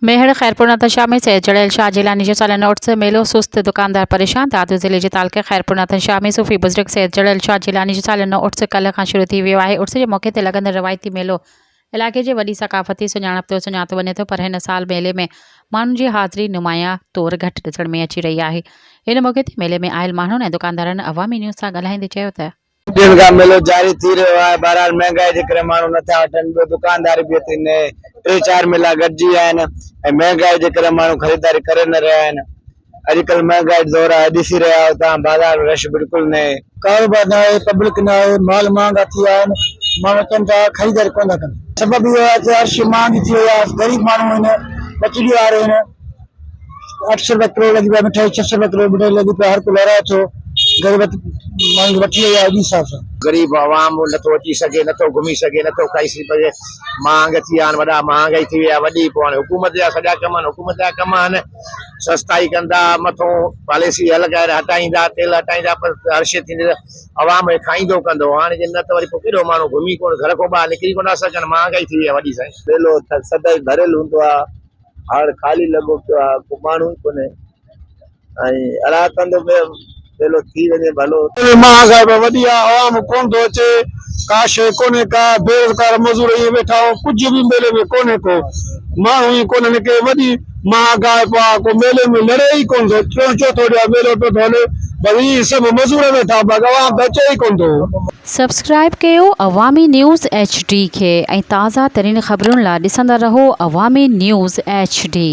ميهڙ، خيرپورناٿن شاهه ۾ سيد جڙيل شاهه جيلاني جو ساليانو عرس ميلو سست، دڪاندار پريشان، دادو ضلعي جي تعلقي خيرپورناٿن شاهه ۾ صوفي بزرگ سيد جڙيل شاهه جيلاني جو ساليانو عرس ڪلهه کان شروع ٿي ويو آهي، عرس جي موقعي تي لڳندڙ روايتي ميلو علائقي جي وڏي ثقافتي سڃاڻپ طور سڃاتو وڃي ٿو پر هن سال ميلي ۾ ماڻهن جي حاضري نمايان طور گهٽ ڏسڻ ۾ اچي رهي آهي، ان موقعي تي ميلي ۾ آيل ماڻهن ۽ دڪاندارن عوامي نيوز سان ڳالهائيندي چيو ته. ڏينهن کان ميلو جاري ٿي رهيو آهي بهرحال مهنگائي جي ڪري ماڻهو نٿا وٺن ٻيو دڪانداري به ايتري نه آهي ٽي چار ميلا گڏجي ويا آهن ۽ مهنگائي جي ڪري ماڻهو خريداري ڪري نه رهيا آهن اڄڪلهه مهنگائي جو دور آهي ڏسي رهيا آهيو توهان بازار ۾ رش بلڪل نه آهي. ڪاروبار نه آهي پبلڪ نه آهي مال مهانگا ٿي ويا آهن ماڻهو اچن ٿا خريداري ڪونه ٿا ڪن. سبب اهو آهي ته هر شي مهانگي ٿي وئي آهي غريب ماڻهو آهن ٻچڙي واري آهن 800 روپيا ڪلو لڳي پيا مٺائي 600 روپيا ڪلو مٺائي لڳي پيا هر ڪو لهرائي ٿو غريبت ماڻهن کي وٺي وئي آهي اڄ حساب سان. غريب عوام نٿو اچي سگهي نٿو گهمي سگهي نٿو کائي سگهي مهانگ ٿي ويا آهن وڏا مهانگائي ٿي وئي آهي وڏي پوء هاڻي حڪومت جا سڄا ڪم آهن حڪومت جا ڪم آهن سستائي ڪندا مٿو پاليسي هلڪائي هٽائيندا تيل هٽائيندا پر هر شي ٿيندي ته عوام کي کائيندو ڪندو هاڻي جي نه ته وري پوء ڪيڏو ماڻهو گهمي ڪونه گهر کان ٻاهر نڪري ڪونه ٿا سگهن مهانگائي ٿي وئي آهي وڏي سائين. ميلو ته سدائين ڀريل هوندو آهي هاڻ خالي لڳو پيو آ ڪو ماڻهو ئي ڪونهي ۽ الله ڪندو ميلو ٿي وڃي ڀلو. مهانگائي به وڏي آ عوام ڪونه ٿو اچي ڪا شيء ڪونهي ڪا بيروزگار مزور ائين ويٺا آهيون ڪجهه به ميلي ۾ ڪونهي ڪو ماڻهو ئي ڪونهن ڪي وڏي مهانگائي به آ ڪو ميلي ۾ لڙي ئي ڪونه ٿو ٽيون چوٿون ڏينهن ميلو پيو ٿو هلي بس ائين سڀ مزور ويٺا باقي عوام ته اچي ئي ڪونه ٿو. سبسڪرائيب ڪيو عوامي نيوز ايڇ ڊي کي ۽ تازه ترين خبرن لا ڏسندا رهو عوامي نيوز ايڇ ڊي.